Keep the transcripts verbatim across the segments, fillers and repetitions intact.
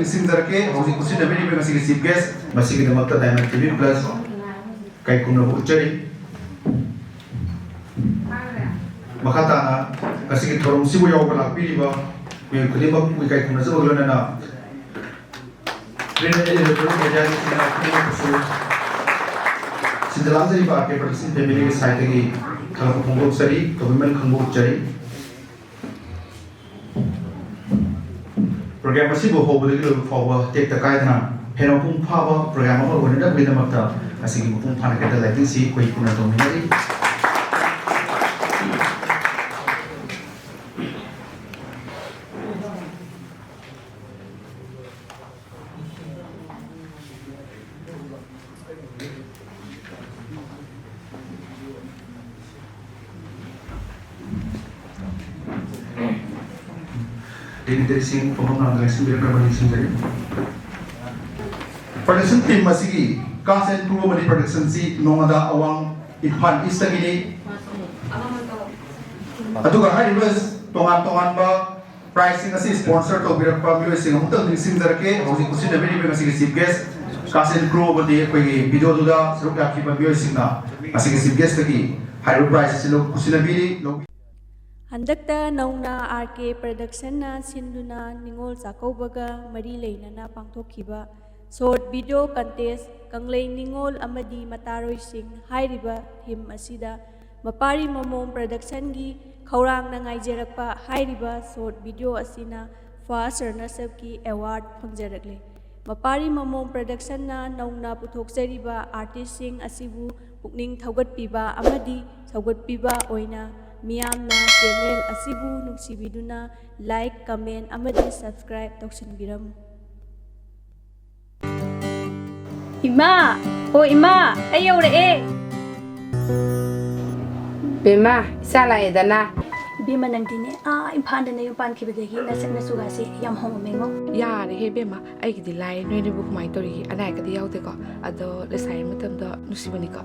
ꯅꯤꯡꯁꯤꯡꯖꯔꯛꯀꯦ, ꯍꯧꯖꯤꯛ ꯈꯨꯠꯁꯤꯟꯅꯕꯤꯔꯤꯕ ꯉꯁꯤꯒꯤ Chief Guest, ꯃꯁꯤꯒꯤꯗꯃꯛꯇ Diamond T V Plus ꯏꯀꯥꯏ ꯈꯨꯝꯅꯕ ꯎꯠꯆꯔꯤ꯫ ꯃꯈꯥ ꯇꯥꯅ ꯉꯁꯤꯒꯤ ꯊꯧꯔꯝꯁꯤꯕꯨ ꯌꯥꯎꯕ ꯂꯥꯛꯄꯤꯔꯤꯕ ꯃꯤꯑꯣꯏ ꯈꯨꯗꯤꯡꯃꯛꯄꯨ ꯏꯀꯥꯏ ꯈꯨꯝꯅꯖꯕꯒ ꯂꯣꯏꯅꯅ Print and Electronic Media ꯁꯤꯡꯅ ꯈꯨꯗꯤꯡꯃꯛꯄꯨꯁꯨ ꯁꯤꯟꯖ ꯂꯥꯡꯖꯔꯤꯕ R K Production family ꯒꯤ side ꯇꯒꯤ ꯊꯥꯒꯠꯄ ꯐꯣꯡꯗꯣꯛꯆꯔꯤ, ꯀꯣꯝꯄ꯭ꯂꯤꯃꯦꯟ ꯈꯪꯕ ꯎꯠꯆꯔꯤ꯫ Program ꯑꯁꯤꯕꯨ ꯍꯧꯕꯗꯒꯤ ꯂꯣꯏꯕ ꯐꯥꯎꯕ ꯇꯦꯛꯇ ꯀꯥꯏꯗꯅ ꯍꯦꯟꯅ ꯃꯄꯨꯡ ꯐꯥꯕ program ꯑꯃ ꯑꯣꯏꯅꯅꯕꯒꯤꯗꯃꯛꯇ ꯉꯁꯤꯒꯤ ꯃꯄꯨꯡ ꯐꯥꯅ candle lighting ꯁꯤ ꯑꯩꯈꯣꯏ ꯄꯨꯟꯅ ꯇꯧꯃꯤꯟꯅꯔꯤ꯫ Dignitaries ꯁꯤꯡ ꯐꯝꯐꯝ ꯂꯥꯡꯗ ꯂꯦꯡꯁꯤꯟꯕꯤꯔꯛꯅꯕ ꯅꯤꯡꯁꯤꯡꯖꯔꯤ꯫ Production team ꯑꯁꯤꯒꯤ cast and crew ꯑꯃꯗꯤ production ꯁꯤ ꯅꯣꯡꯉꯥꯗꯥ ꯑꯋꯥꯡ ꯏꯝꯐꯥꯜ East ꯇꯒꯤꯅꯤ꯫ ꯑꯗꯨꯒ ꯍꯥꯏꯔꯤꯕ ꯇꯣꯉꯥꯟ ꯇꯣꯉꯥꯟꯕ prize ꯁꯤꯡ ꯑꯁꯤ sponsor ꯇꯧꯕꯤꯔꯛꯄ ꯃꯤꯑꯣꯏꯁꯤꯡ ꯑꯃꯨꯛꯇꯪ ꯅꯤꯡꯁꯤꯡꯖꯔꯛꯀꯦ꯫ ꯍꯧꯖꯤꯛ ꯈꯨꯠꯁꯤꯟꯅꯕꯤꯔꯤꯕ ꯉꯁꯤꯒꯤ Chief Guest, cast and crew ꯑꯃꯗꯤ ꯑꯩꯈꯣꯏꯒꯤ video ꯗꯨꯗ ꯁꯔꯨꯛ ꯌꯥꯈꯤꯕ ꯃꯤꯑꯣꯏꯁꯤꯡꯅ ꯉꯁꯤꯒꯤ Chief Guest ꯇꯒꯤ ꯍꯥꯏꯔꯤꯕ prize ꯑꯁꯤ ꯂꯧ-, ꯈꯨꯠꯁꯤꯟꯅꯕꯤꯔꯤ, ꯂꯧꯕꯤ-, ꯍꯟꯗꯛꯇ ꯅꯧꯅ R K Production ꯅ ꯁꯤꯟꯗꯨꯅ ꯅꯤꯉꯣꯜ ꯆꯥꯛꯀꯧꯕꯒ ꯃꯔꯤ ꯂꯩꯅꯅ ꯄꯥꯡꯊꯣꯛꯈꯤꯕ short video contest ꯀꯪꯂꯩ ꯅꯤꯉꯣꯜ ꯑꯃꯗꯤ ꯃꯇꯥꯔꯣꯏꯁꯤꯡ ꯍꯥꯏꯔꯤꯕ theme ꯑꯁꯤꯗ ꯃꯄꯥꯔꯤ ꯃꯃꯣꯝ Production ꯒꯤ ꯈꯧꯔꯥꯡꯅ ꯉꯥꯏꯖꯔꯛꯄ ꯍꯥꯏꯔꯤꯕ short video ꯑꯁꯤꯅ first runner-up ꯀꯤ award ꯐꯪꯖꯔꯛꯂꯦ꯫ ꯃꯄꯥꯔꯤ ꯃꯃꯣꯝ Production ꯅ ꯅꯧꯅ ꯄꯨꯊꯣꯛꯆꯔꯤꯕ artist ꯁꯤꯡ ꯑꯁꯤꯕꯨ ꯄꯨꯛꯅꯤꯡ ꯊꯧꯒꯠꯄꯤꯕ ꯑꯃꯗꯤ ꯁꯧꯒꯠꯄꯤꯕ ꯑꯣꯏꯅ ꯃꯤꯌꯥꯝꯅ channel ꯑꯁꯤꯕꯨ ꯅꯨꯡꯁꯤꯕꯤꯗꯨꯅ like, comment ꯑꯃꯗꯤ subscribe ꯇꯧꯁꯤꯟꯕꯤꯔꯝꯃꯨ꯫ ꯏꯃꯥ! ꯑꯣ ꯏꯃꯥ! ꯑꯩ ꯌꯧꯔꯛꯑꯦ! ꯕꯦꯝꯃ, ꯏꯆꯥ ꯂꯥꯛꯑꯦꯗꯅ꯫ ꯏꯕꯦꯝꯃ, ꯅꯪꯗꯤꯅꯦ, ꯑꯥ ꯏꯝꯐꯥꯜꯗ ꯅꯌꯨꯝ ꯄꯥꯟꯈꯤꯕꯗꯒꯤ ꯅꯁꯛ ꯅꯁꯨꯒꯥꯁꯦ ꯌꯥꯝ ꯍꯣꯡꯉꯝꯃꯦꯉꯣ꯫ ꯌꯥꯔꯦꯍꯦ ꯕꯦꯝꯃ, ꯑꯩꯒꯤꯗꯤ ꯂꯥꯏꯔꯤ, ꯅꯣꯏꯅꯤꯕꯨ ꯀꯃꯥꯏꯅ ꯇꯧꯔꯤꯒꯦ? ꯑꯅꯥ ꯑꯌꯦꯛꯀꯗꯤ ꯌꯥꯎꯗꯦꯀꯣ? ꯑꯗꯣ ꯂꯩꯁꯥꯔꯤ ꯃꯇꯝꯗꯣ ꯅꯨꯡꯁꯤꯕꯅꯤꯀꯣ?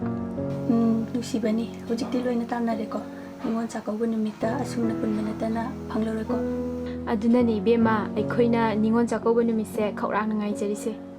ꯎꯝ, ꯅꯨꯡꯁꯤꯕꯅꯤ꯫ ꯍꯧꯖꯤꯛꯇꯤ ꯂꯣꯏꯅ ꯇꯥꯟꯅꯔꯦꯀꯣ꯫ ꯅꯤꯉꯣꯜ ꯆꯥꯛꯀꯧꯕ ꯅꯨꯃꯤꯠꯇ ꯑꯁꯨꯝꯅ ꯄꯨꯟꯕ ꯅꯠꯇꯅ ꯐꯪꯂꯔꯣꯏꯀꯣ꯫ ꯑꯗꯨꯅꯅꯦ ꯏꯕꯦꯝꯃ, ꯑꯩꯈꯣꯏꯅ ꯅꯤꯉꯣꯜ ꯆꯥꯛꯀꯧꯕ ꯅꯨꯃꯤꯠꯁꯦ ꯈꯧꯔꯥꯡꯅ ꯉꯥꯏꯖꯔꯤꯁꯦ꯫